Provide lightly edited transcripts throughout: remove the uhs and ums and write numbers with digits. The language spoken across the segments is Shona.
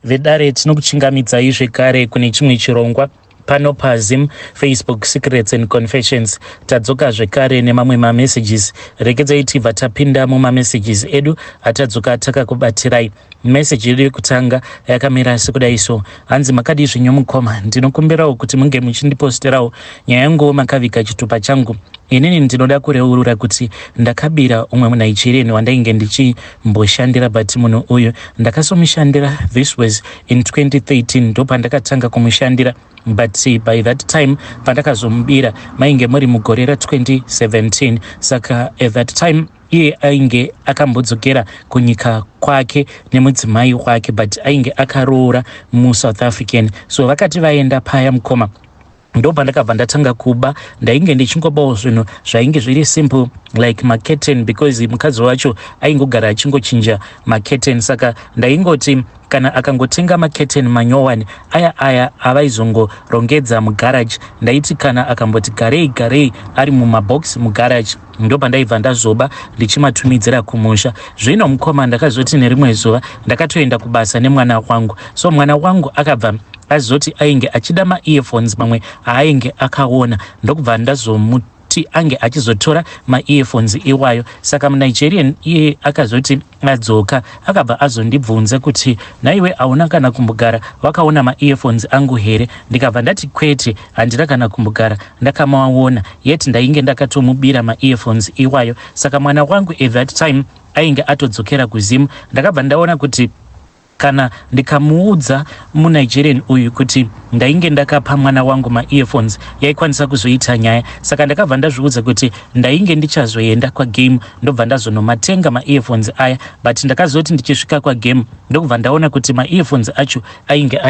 Vedare, tinokuchingamidzai zvekare kune chimwe chirongwa pano paZim Facebook Secrets and Confessions. Tadzoka zvekare nemamwe mamessages. Regedzai tibva tapinda mumamessages edu atadzoka takakubatirai. Meseji yedu yekutanga yakamira sekudai so. Hanzi, "Makadii zvenyu mukoma? Ndinokumbirawo kuti munge muchindiposterawo nyaya yanguwo makaviga chitupa changu. Inini ndinoda kureurura kuti ndakabira umwe muNigerian wandainge ndichimboshandira, but munhu uyu ndakasomushandira, this was in 2013, ndopandakatanga kumushandira, but by that time pandakazomubira mainge muri mugore ra2017. Saka at that time iye ainge akambodzokera kunyika kwake nemudzimai wake, but ainge akaroora muSouth African. So vakati vaenda paya, mukoma, ndo pandakabva ndatanga kuba. Ndainge ndichingobawo zvinhu zvainge zviri simple like macurtain, because mukadzi wacho aingogara achingochinja macurtain. Saka ndaingoti kana akangotenga macurtain manyowani aya aya avaizongorongedza mugaraji, ndaiti kana akamboti garei garei ari mumabox mugaraji, ndo pandaibva ndazoba ndichimatumidzira kumusha. Zvino mukoma, ndakazoti nerimwe zuva ndakatoenda kubasa nemwana wangu. So mwana wangu akabva azoti ainge achida maearphones mamwe aainge akaona, ndokubva ndazomuti ange achizotora maearphones iwayo. Saka muNigerian iye akazoti adzoka, akabva azondibvunza kuti, 'Naiwe, hauna kana kumbogara wakaona maearphones angu here?' Ndikabva ndati, 'Kwete, handina kana kumbogara ndakamaona,' yet ndainge ndakatomubira maearphones iwayo. Saka mwana wangu at that time ainge atodzokera kuZimu. Ndakabva ndaona kuti kana ndikamuudza muNigerian uyu kuti ndainge ndakapa mwana wangu maearphones, yaikwanisa kuzoita nyaya. Saka ndakabva ndazviudza kuti ndainge ndichazoenda kwaGame, ndobva ndazonomatenga maearphones aya. But ndakazoti ndichisvika kwaGame, ndokubva ndaona kuti maearphones acho ainge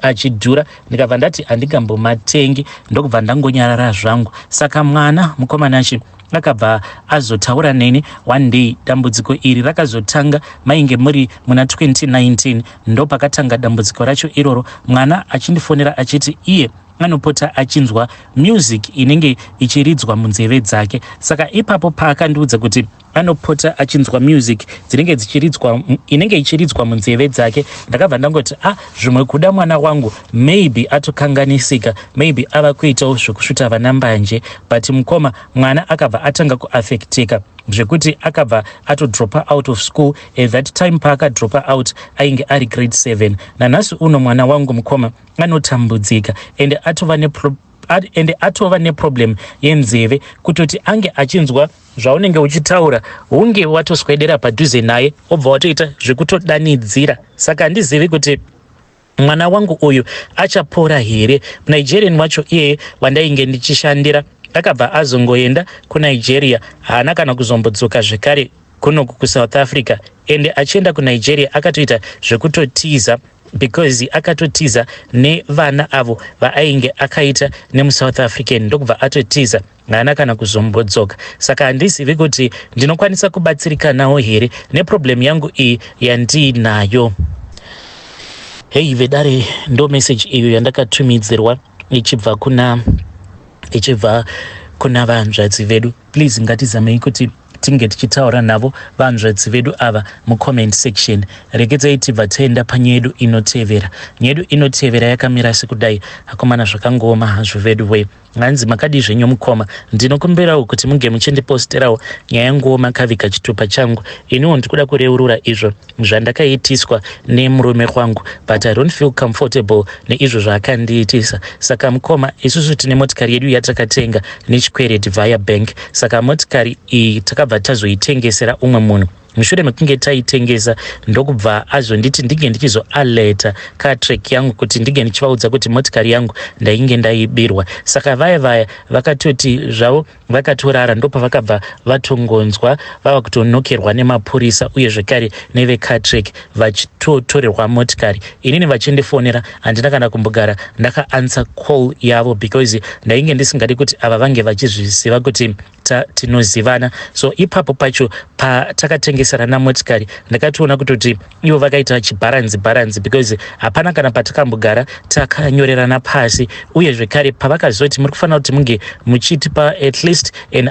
achidhura. Ndikabva ndati handingambomatengi, ndokubva ndangonyarara zvangu. Saka mwana mukomanachi akabva azotaura neni one day. Dambudziko iri rakazotanga mainge muri muna 2019, ndopakatanga dambudziko racho iroro. Mwana achindifonera achiti iye anopota achinzwa music inenge ichiridzwa munzeve dzake. Saka ipapo paakandiudza kuti anopota achinzwa music dzinenge dzichiridzwa, inenge ichiridzwa munzeve dzake, ndakabva ndangoti, "A ah, zvimwe kuda mwana wangu maybe atokanganisika, maybe ava kuitawo zvekusvuta vana mbanje." But mukoma, mwana akabva atanga kuaffecteka zvekuti akabva atodropa out of school. At that time paakadropa out ainge ari grade 7. Nanhasi uno mwana wangu, mukoma, anotambudzika ende atova neproblem yenzeve, kutoti ange achinzwa zvaunenge uchitaura hunge watoswedera padhuze naye, obva watoita zvekutodanidzira. Saka handizivi kuti mwana wangu uyu achapora here. Nigerian wacho iyeye wandainge ndichishandira akabva azongoenda kuNigeria, haana kana kuzombodzoka zvekare kunoku kuSouth Africa. Ende achienda kuNigeria akatoita zvekutotiza, because akatotiza nevana avo vaainge akaita nemuSouth African, ndokubva atotiza, haana kana kuzombodzoka. Saka handizivi kuti ndinokwanisa kubatsirikanawo here neproblem yangu iyi yandiinayo. Hei vedare, ndo meseji iyo yandakatumidzirwa ichibva kuna vanzvadzi vedu. Please, ngatizamei kuti tinge tichitaura navo vanzvadzi vedu ava mucomment section. Regedzai tibva taenda panyaya yedu inotevera. Nyaya yedu inotevera yakamira sekudai. Akomana, zvakangooma hazvo vedu we. Hanzi, "Makadii zvenyu mukoma? Ndinokumbirawo kuti munge muchindiposterawo nyaya yanguwo makaviga chitupa changu. Iniwo ndikuda kureurura izvo zvandakaitiswa nemurume wangu, but I don't feel comfortable neizvo zvaakandiitisa. Saka mukoma, isusu tine motikari yedu yatakatenga nechikwereti via bank. Saka motikari iyi takabva tazoitengesera umwe munhu. Mushure mekunge taitengesa, ndokubva azonditi ndinge ndichizoalerta Cartrack yangu kuti ndinge ndichivaudza kuti motikari yangu ndainge ndaibirwa. Saka vaya vaya vakatoti zvavo vakatorara, ndopavakabva vatongonzwa vava kutonokerwa nemapurisa uye zvekare neveCartrack, vachitotorerwa motikari. Inini vachindifonera, handina kana kumbogara ndakaanswer call yavo, because ndainge ndisingadi kuti ava vange vachizviziva kuti tinozivana. So ipapo pacho patakatengeserana motikari, ndakatoona kutoti ivo vakaita chibharanzi bharanzi, because hapana kana patakambogara takanyorerana pasi. Uye zvekare pavakazoti muri kufanira kuti munge muchitipa at least least an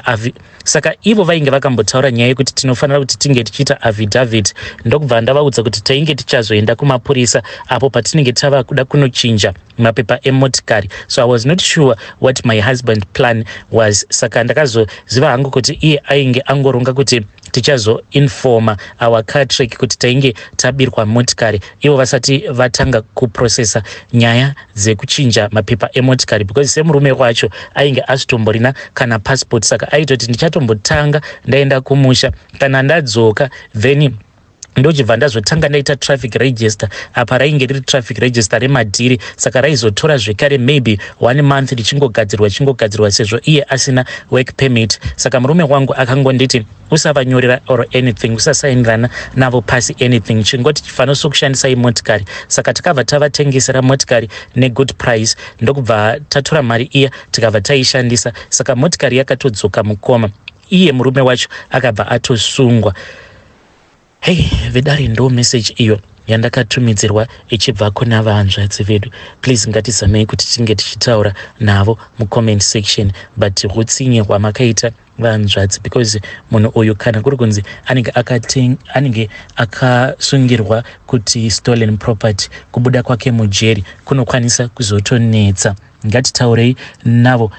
saka ivo vainge vakambotaura nyaya yekuti tinofanira kuti tinge tichiita affidavit, ndokubva ndavaudza kuti tainge tichazoenda kumapurisa apo patinenge tava kuda kunochinja mapepa emotikari. So I was not sure what my husband plan was. Saka ndakazoziva hangu kuti iye ainge angoronga kuti tichazoinforma our Cartrack kuti tainge tabirwa motikari, ivo vasati vatanga kuprocessa nyaya dzekuchinja mapepa emotikari, because semurume wacho ainge asitomborina kana passport. Saka aitoti ndichatombotanga ndaenda kumusha, kana ndadzoka then ndochibva ndazotanga ndaita traffic register. Apa rainge riri traffic register remadhiri, saka raizotora zvekare maybe one month richingogadzirwa, richingogadzirwa, sezvo iye asina work permit. Saka murume wangu akangonditi, "Usavanyorera or anything, usasainirana navo pasi anything, chingoti chifanira kushandisai motikari." Saka takabva tavatengesera motikari negood price, ndokubva tatora mari iya, tikabva taishandisa. Saka motikari yakatodzoka, mukoma. Iye murume wacho akabva atosungwa. Hei vedare, ndo message iyo yandakatumidzirwa ichibva kuna vahanzvadzi vedu. Please, ngatizamei kuti tinge tichitaura navo mucomment section. But utsinye hwamakaita, vanzvadzi, because munhu uyu kana kuri kunzi anenge akasungirwa kuti stolen property, kubuda kwake mujeri kunokwanisa kuzotonetsa. Ngatitaurei navo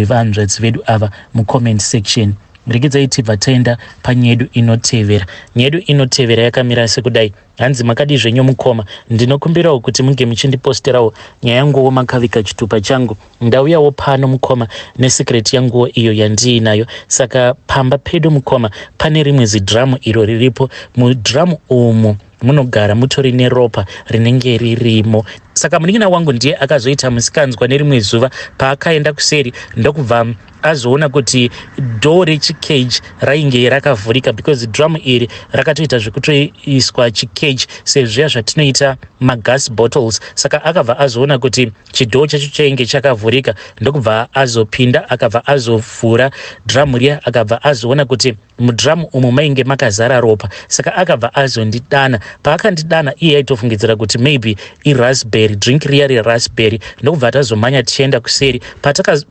vanzvadzi vedu ava mucomment section. Regedzai tibva taenda panyedu inotevera. Nyedu inotevera yakamira sekudai. Hanzi, "Makadi zvenyu mukoma? Ndinokumbirawo kuti munge muchindiposterawo nyaya yanguwo makavika chitupa changu. Ndauyawo pano, mukoma, nesecret yanguwo iyo yandiinayo. Saka pamba pedu, mukoma, pane rimwe zidhiramu iro riripo. Mudhiramu umu munogara mutori neropa rinenge ririmo. Saka munin'ina wangu ndiye akazoita musikanzwa nerimwe zuva paakaenda kuseri, ndokubva azoona kuti door rechicage rainge rakavhurika, because drum iri rakatoita zvekutoiswa chicage sezviya zvatinoita magas bottles. Saka akabva azoona kuti chidoor chacho chainge chakavhurika, ndokubva azopinda, akabva azovhura drum riya, akabva azoona kuti mudhiramu umu mainge makazara ropa. Saka akabva azondidana. Paakandidana, iye aitofungidzira kuti maybe iraspberry drink riya reraspberry, ndokubva tazomhanya tichienda kuseri.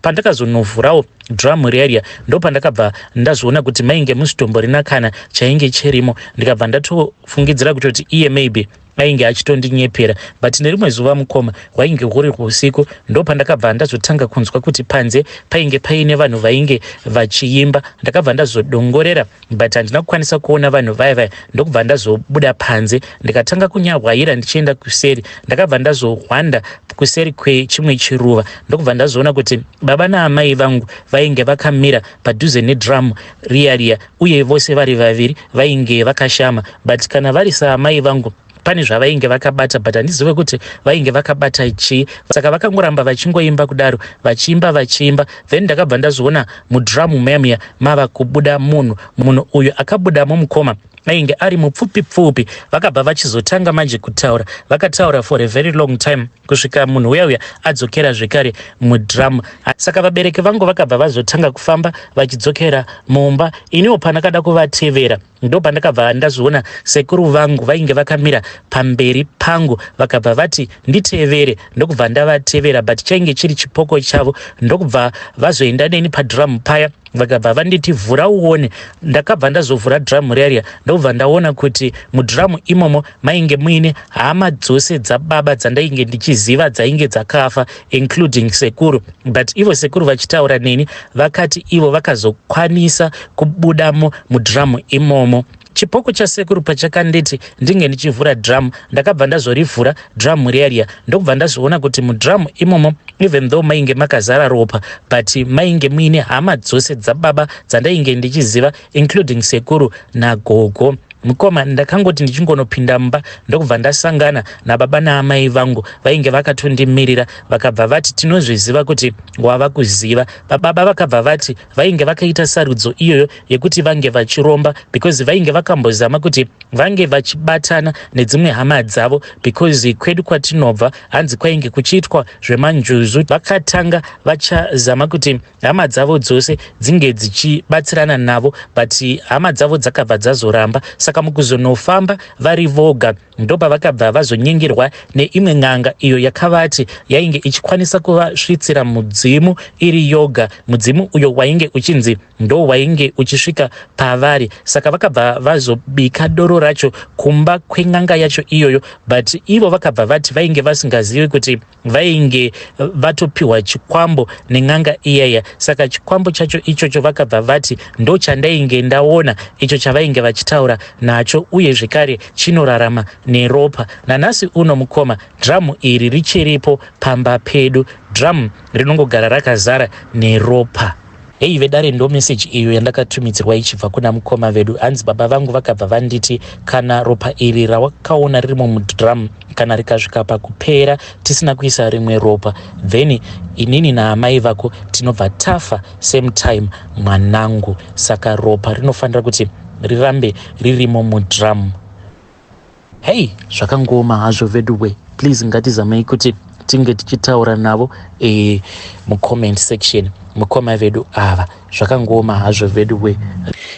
Pandakazonovhurawo drum riya riya, ndopandakabva ndazoona kuti mainge musitomborina kana chainge chirimo. Ndikabva ndatofungidzira kutoti iye maybe ainge achitondinyepera. But nerimwe zuva, mukoma, hwainge huri usiku, ndopandakabva ndazotanga kunzwa kuti panze painge paine vanhu vainge vachiimba. Ndakabva ndazodongorera, but handina kukwanisa kuona vanhu vaya vaya. Ndokubva ndazobuda panze, ndikatanga kunyahwaira ndichienda kuseri. Ndakabva ndazohwanda kuseri kwechimwe chiruva, ndokubva ndazoona kuti baba naamai vangu vainge vakamira padhuze nedhiramu riya riya, uye vose vari vaviri vainge vakashama. But kana vari saamai vangu, pane zvavainge vakabata, but handizive kuti vainge vakabata chii. Saka vakangoramba vachingoimba kudaro, vachiimba, vachiimba. Then ndakabva ndazoona mudhiramu muya muya mava kubuda munhu. Munhu uyu akabudamo, mukoma, ainge ari mupfupi pfupi. Vakabva vachizotanga manje kutaura. Vakataura for a very long time kusvika munhu uya uya adzokera zvekare mudhiramu. Saka vabereki vangu vakabva vazotanga kufamba vachidzokera mumba. Iniwo pandakada kuvatevera, ndo pandakabva ndazoona sekuru vangu vainge vakamira pamberi pangu. Vakabva vati nditevere, ndokubva ndavatevera, but chainge chiri chipoko chavo. Ndokubva vazoenda neni padhiramu paya, vakabva vanditi, 'Vhura uone.' Ndakabva ndazovhura dhiramu riya riya, ndokubva ndaona kuti mudhiramu imomo mainge muine hama dzose dzababa dzandainge ndichiziva dzainge dzakafa, including sekuru. But ivo sekuru vachitaura neni, vakati ivo vakazokwanisa kubudamo mudhiramu imomo. Chipoko chasekuru pachakanditi ndinge ndichivhura dhiramu, ndakabva ndazorivhura dhiramu riya riya, ndokubva ndazoona kuti mudhiramu imomo, even though mainge makazara ropa, but mainge muine hama dzose dzababa dzandainge ndichiziva, including sekuru nagogo. Mukoma, ndakangoti ndichingonopinda mumba, ndokubva ndasangana nababa naamai vangu vainge vakatondimirira. Vakabva vati, 'Tinozviziva kuti wava kuziva.' Baba vakabva vati vainge vakaita sarudzo iyoyo yekuti vange vachiromba because vainge vakambozama kuti vange vachibatana nedzimwe hama dzavo, because kwedu kwatinobva hanzi kwainge kuchiitwa zvemanjuzu. Vakatanga vachazama kuti hama dzavo dzose dzinge dzichibatsirana navo, but hama dzavo dzakabva dzazoramba. Saka Saka mukuzonofamba vari voga, ndopavakabva vazonyengerwa neimwe n'anga iyo yakavati yainge ichikwanisa kuvasvitsira mudzimu iri yoga, mudzimu uyo wainge uchinzi ndo wainge uchisvika pavari. Saka vakabva vazobika doro racho kumba kwen'anga yacho iyoyo, but ivo vakabva vati vainge vasingazivi kuti vainge vatopiwa chikwambo nen'anga iyaya. Saka chikwambo chacho ichocho vakabva vati ndo chandainge ndaona icho chavainge vachitaura nacho, uye zvekare chinorarama neropa. Nanhasi uno, mukoma, dhiramu iri richiripo pamba pedu. Dhiramu rinongogara rakazara neropa. Hei vedare, ndo meseji iyo yandakatumidzirwa ichibva kuna mukoma vedu. Hanzi baba vangu vakabva vanditi, "Kana ropa iri rawakaona ririmo mudhiramu, kana rikasvika pakupera tisina kuisa rimwe ropa, then inini naamai vako tinobva tafa same time, mwanangu. Saka ropa rinofanira kuti rirambe ririmo mudhiramu." Hei, zvakangoma hazvo veduwe. Please, ngatizamei kuti tinge tichitaura navo mucomment section, mukoma vedu ava. Zvakangoma hazvo veduwe.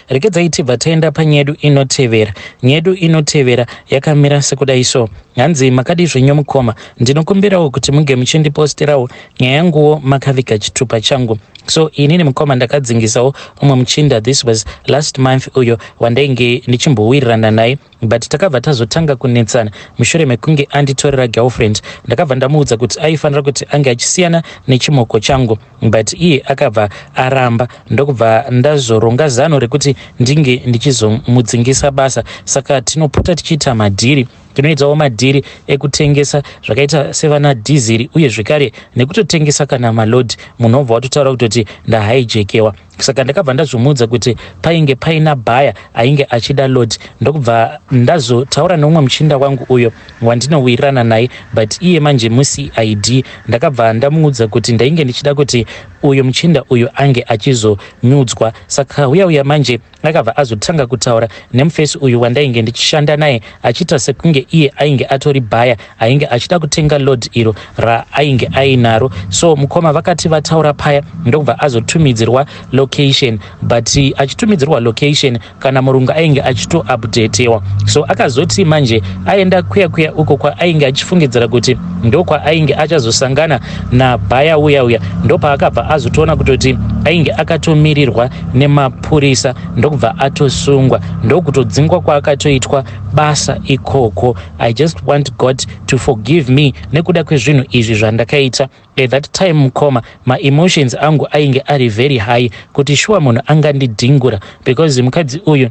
Regedzai tibva taenda panyedu inotevera. Nyedu inotevera yakamira sekudai so. Hanzi, "Makadi zvenyu mukoma? Ndinokumbirawo kuti munge muchindiposterawo nyaya yanguwo makaviga chitupa changu. So inini, mukoma, ndakadzingisawo umwe muchinda. This was last month, uyo wandainge ndichimbowirirana naye, but takabva tazotanga kunetsana mushure mekunge anditorera girlfriend. Ndakabva ndamuudza kuti aifanira kuti ange achisiyana nechimoko changu, but iye akabva aramba. Ndokubva ndazoronga zano rekuti ndinge ndichizomudzingisa basa. Saka tinopota tichiita madhiri, tinoitawo madhiri ekutengesa zvakaita sevana dhiziri, uye zvekare nekutotengesa kana maload. Munhu obva watotaura kutoti ndahijackewa. Saka ndakabva ndazomuudza kuti painge paina buyer ainge achida load. Ndokubva ndazotaura neumwe muchinda wangu uyo wandinowirirana naye, but iye manje muCID. Ndakabva ndamuudza kuti ndainge ndichida kuti uyo muchinda uyu ange achizonyudzwa. Saka uya uya manje akabva azotanga kutaura nemufesi uyu wandainge ndichishanda naye, achiita sekunge iye ainge atori buyer ainge achida kutenga load iro raainge ainaro. So mukoma, vakati vataura paya, ndokubva azotumidzirwa location, but achitumidzirwa location, kana murungu ainge achitoupdatewa. So akazoti manje aenda kuya kuya uko kwaainge achifungidzira kuti ndokwaainge achazosangana nabuyer uya uya, ndopaakabva azotoona kutoti ainge akatomirirwa nemapurisa, ndokubva atosungwa, ndokutodzingwa kwaakatoitwa basa ikoko. I just want God to forgive me nekuda kwezvinhu izvi zvandakaita. At that time, mukoma, maemotions angu ainge ari very high, kuti shuwa munhu angandidhingura, because mukadzi uyu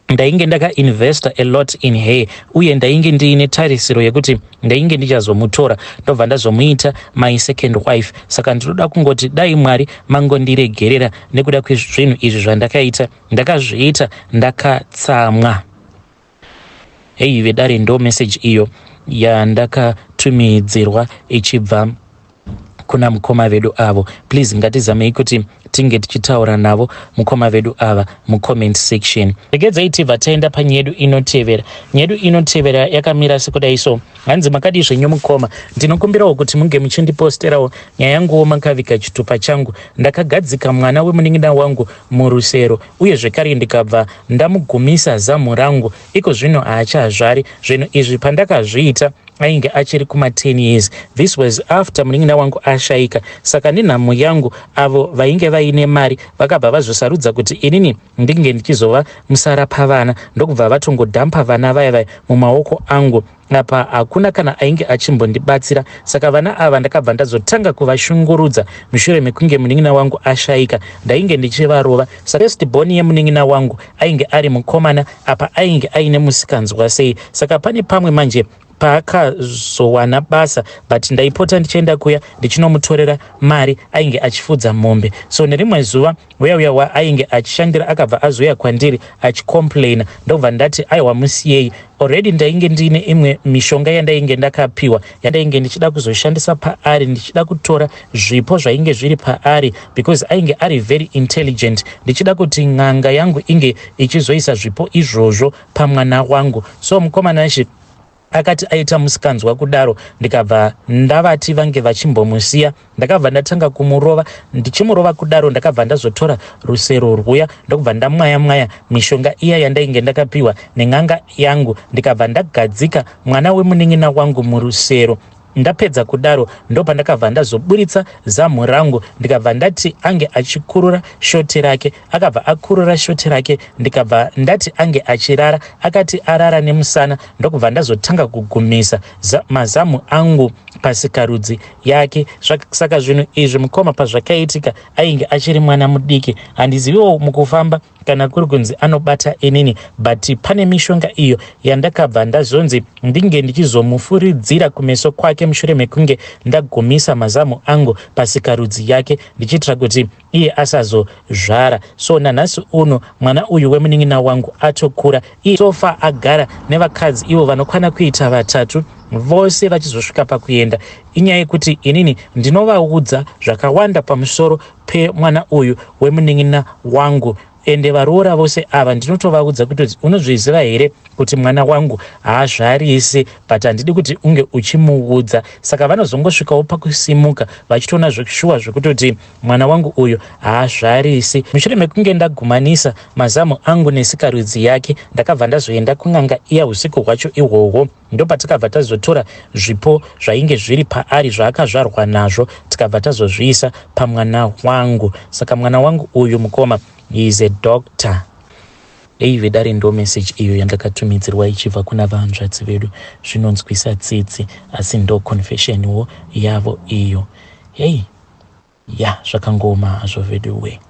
ndainge ndakainvesta a lot in her, uye ndainge ndiine tarisiro yekuti ndainge ndichazomutora, ndobva ndazomuita my second wife. Saka ndinoda kungoti dai Mwari mangondiregerera nekuda kwezvinhu izvi zvandakaita. Ndakazviita ndakatsamwa." Hei vedare, ndo message iyo yandakatumidzirwa ichibva kuna mukoma vedu avo. Please, ngatizamei kuti tinge tichitaura navo mukoma vedu ava mucomment section. Regedzai tibva taenda panyedu inotevera. Nyedu inotevera yakamira sekudai so. Hanzi, "Makadi zvenyu mukoma? Ndinokumbirawo kuti munge muchindiposterawo nyaya yanguwo makaviga chitupa changu. Ndakagadzika mwana wemunin'ina wangu murusero, uye zvekare ndikabva ndamugumisa zamu rangu. Iko zvino haachazvari. Zvinhu izvi pandakazviita ainge achiri kuma10 years. This was after munin'ina wangu ashayika. Saka nenhamo yangu, avo vainge vaine mari vakabva vazosarudza kuti inini ndinge ndichizova musara pavana, ndokubva vatongodhampa vana vaya vaya mumaoko angu. Apa hakuna kana ainge achimbondibatsira. Saka vana ava ndakabva ndazotanga kuvashungurudza mushure mekunge munin'ina wangu ashayika. Ndainge ndichivarova. First born yemunin'ina wangu ainge ari mukomana, apa ainge aine musikanzwa sei. Saka pane pamwe manje paakazowana basa, but ndaipota ndichienda kuya ndichinomutorera mari. Ainge achifudza mombe. So nerimwe zuva uya uya waainge achishandira akabva azouya kwandiri achicomplaina. Ndobva ndati, 'Aiwa, musiyei.' Already ndainge ndiine imwe mishonga yandainge ndakapiwa, yandainge ndichida kuzoshandisa paari, ndichida kutora zvipo zvainge zviri paari, because ainge ari very intelligent, ndichida kuti n'anga yangu inge ichizoisa zvipo izvozvo pamwana wangu. So mukomana, Akati aita musikanzwa kudaro ndikabva ndavati vange vachimbomusiya. Ndakabva ndatanga kumurova. Ndichimurova kudaro ndakabva ndazotora rusero rwuya ndokubva ndamwaya mwaya mishonga iya yandainge ndakapiwa nen'anga yangu ndikabva ndagadzika mwana wemunin'ina wangu murusero. Ndapedza kudaro ndopandakabva ndazoburitsa zamhu rangu ndikabva ndati ange achikurura shoti rake. Akabva akurura shoti rake ndikabva ndati ange achirara. Akati arara nemusana ndokubva ndazotanga kugumisa mazamu angu pasikarudzi yake. Saka zvinhu izvi mukoma pazvakaitika ainge achiri mwana mudiki. Handiziviwo mukufamba kana kuri kunzi anobata inini but pane mishonga iyo yandakabva ndazonzi ndinge ndichizomufuridzira kumeso kwake mushure mekunge ndagumisa mazamu angu pasikarudzi yake ndichiitira kuti iye asazozvara. So nanhasi uno mwana uyu wemunin'ina wangu atokura iye sofa agara nevakadzi ivo vanokwana kuita vatatu vose vachizosvika pakuenda. Inyaya yekuti inini ndinovaudza zvakawanda pamusoro pemwana uyu wemunin'ina wangu ende varoora vose ava ndinotovaudza kutoti unozviziva here kuti mwana wangu haazvarisi but handidi kuti unge uchimuudza. Saka vanozongosvikawo pakusimuka vachitoona zveshuwa zvekutoti mwana wangu uyu haazvarisi. Mushure mekunge ndagumanisa mazamu angu nesikarudzi yake ndakabva ndazoenda kun'anga iya usiku hwacho ihwohwo. Ndopatakabva tazotora zvipo zvainge zviri paari zvaakazvarwa nazvo tikabva tazozviisa pamwana wangu. Saka mwana wangu uyu mukoma he is a doctor. Hey vedare ndo message iyo yandakatumidzirwa ichibva kuna vahanzvadzi vedu. Zvinonzwisa tsitsi asi ndo confession wo yavo iyo. Hey ya zvakangooma hazvo veduwe.